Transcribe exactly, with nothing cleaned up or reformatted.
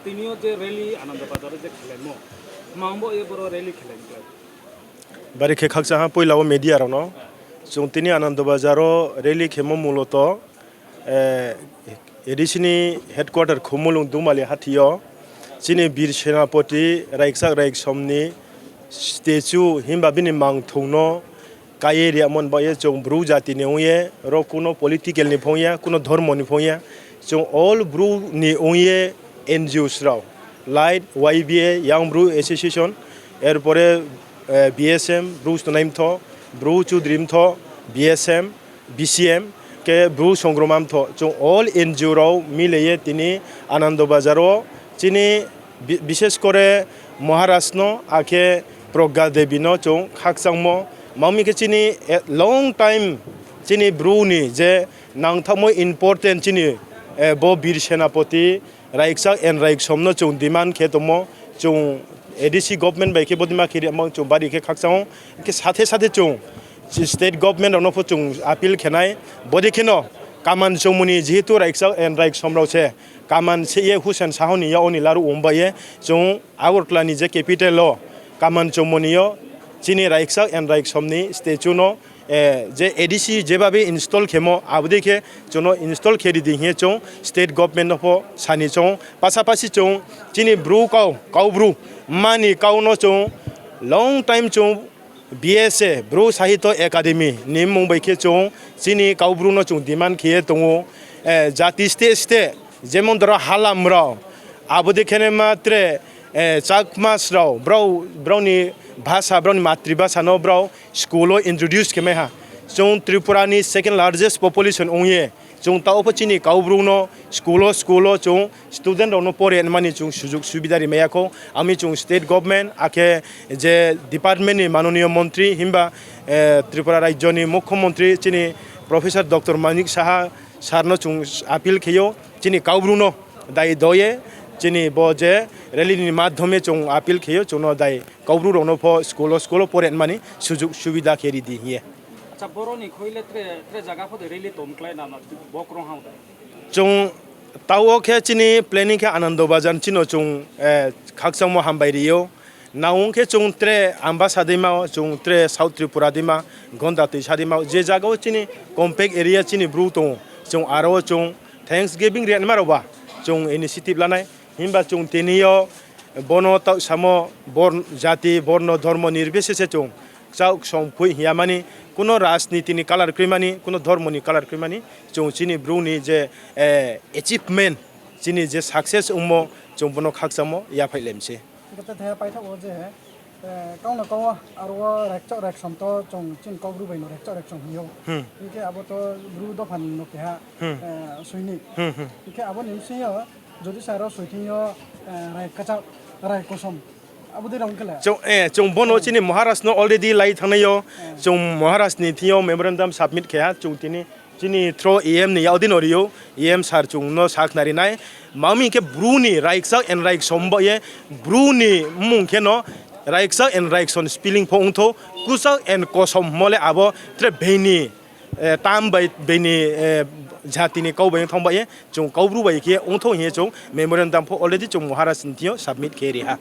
Tini yo je rally Anando Bazar wo je khelaimo, mang bo ye boro rally khelaimo khe? Bari khe khakchang ha poila wo media rao no. Chung tini Anando Bazar wo rally khemo muloto, ADC ni headquarter Khumulwng Dumali hathi yo chini Bir Senapoti Raikchak Raiksom ni statue himba bini mangthong no kái ye ri yamo ni baoh ye chung Bru jati ni ong ye, ro kuno political ni phong ya, kuno dhormo ni phong ya, chung all Bru ni ong ye NGOs rao, like YBA, Young Bru Association, এরপরে BSM, Bru Stonai Mtho, Bru Chudri Mtho, BSM, BCM, khe Bru Songroma Mtho, chung all NGO rao mile ye tini Anando Bazar wo chini bi-, বিশেষ করে Maharaj no, akhe Pragya Devi no chung khakchangmo. Mami khe chini long time chini Bru ni je nangthaohmo important chini bo Bir Senapoti Raikchak and Raiksom no chung demand khe tongmo. Chung ADC government bai khe bodei ma khe ri yamo chung bari khe khakchang ou. Khe sathe sathe chung state government rao no pho chung appeal khe nai. Bodei kheno kaman chungmo ni jehetu Raikchak and Raiksom rao se kaman se ye Hussain Saha ni yak wo ni laruh ong bai ye chung Agartala ni je capital wo kaman chungmo ni yo chini Raikchak and Raiksom ni statue no je ADC যেভাবে install khemo abo dei khe chung no install khe ri di hing ye chung state government no pho sa ni choung ou. পাশাপাশি chung chini Bru kau, Kaubru mani kau no chung long time chung BSA, Bru Sahitya Academy ni mmung bai khe chung chini Kaubru no chung demand khe ye tong ou. Jati state state, যেমন ধরো Halam rao, abo dei khe naima tre Chakmas rao, brao, brao ni bhasha, brao ni মাতৃভাষা no brao school wo introduce khe mai ha. Chung Tripura ni second largest population ong ye, chung taoh pho chini Kaubru no school wo, school wo chung student rao no পড়ানো mani chung সুযোগ সুবিধা ri mai ya khou. Ami chung state government akhe je department ni মাননীয় মন্ত্রী himba Tripura রাজ্য ni মুখ্যমন্ত্রী chini Professor Doctor Manik Saha sir no chung appeal khe ou, chini Kaubru no dai do ye, chini bo je rally ni মাধ্যমে chung appeal khe ou, chung no dai Kaubru rao no pho school wo, school wo পড়ানো mani সুযোগ সুবিধা khe ri di hing ye. Acha, boro ni khoi le tre, tre zaga pho de rally tom klái na, bo krung ha de. Chung taoh wo khe chini planning khe Anando Bazar chini no chung khakchangmo hambai ri ou. Nang ong khe chung tre Ambasa deima wo, chung tre South Tripura deima, Gonda Toisa deima wo, je zaga wo chini compact area chini Bru tong ou, chung aro wo chung Thanksgiving ri yama rao ba chung initiative la nai. Himba chung tini yo bono taoh samo jati, borno, dhormo nirbisese chung kchaoh ksong phui hing ya mani, kuno rajniti ni colour kroi mani, kuno dhormo ni colour kroi mani, chung chini Bru ni je achievement, chini je success ongmo, chung bono khakchangmo yaphaih lai mi se. Hing khe te thaiha paithaoh wo je, kau no kau wo aro wo Raikchak Raiksom to chung chini Kaubru bai no Raikchak Raiksom hing ou. Hing khe abo to Bru dopha ni no keha soini. Hing khe abo ni bsing yo jodi sa aro soi thing yo Raikchak, Raiksom, abo dei rao ong khe le. Chung bono chini Maharaj no already lai thanngnai yo, chung Maharaj ni thing yo memorandum submit khe ha, chung tini chini through EM ni yak wo dei no ri ou, EM sir chung no sakhnari nai. Mami khe Bru ni Raikchak and Raiksom baoh ye, Bru ni mmung khe no Raikchak and Raiksom spelling pho ongthou, Kuchak and Kosom hingmo le abo tre being ni term bai being ni jati ni kau bai ongthang baoh ye, chung Kaubru bai khe ongthou hing ye chung memorandum pho already chung Maharaj ni thing yo submit khe ri ha.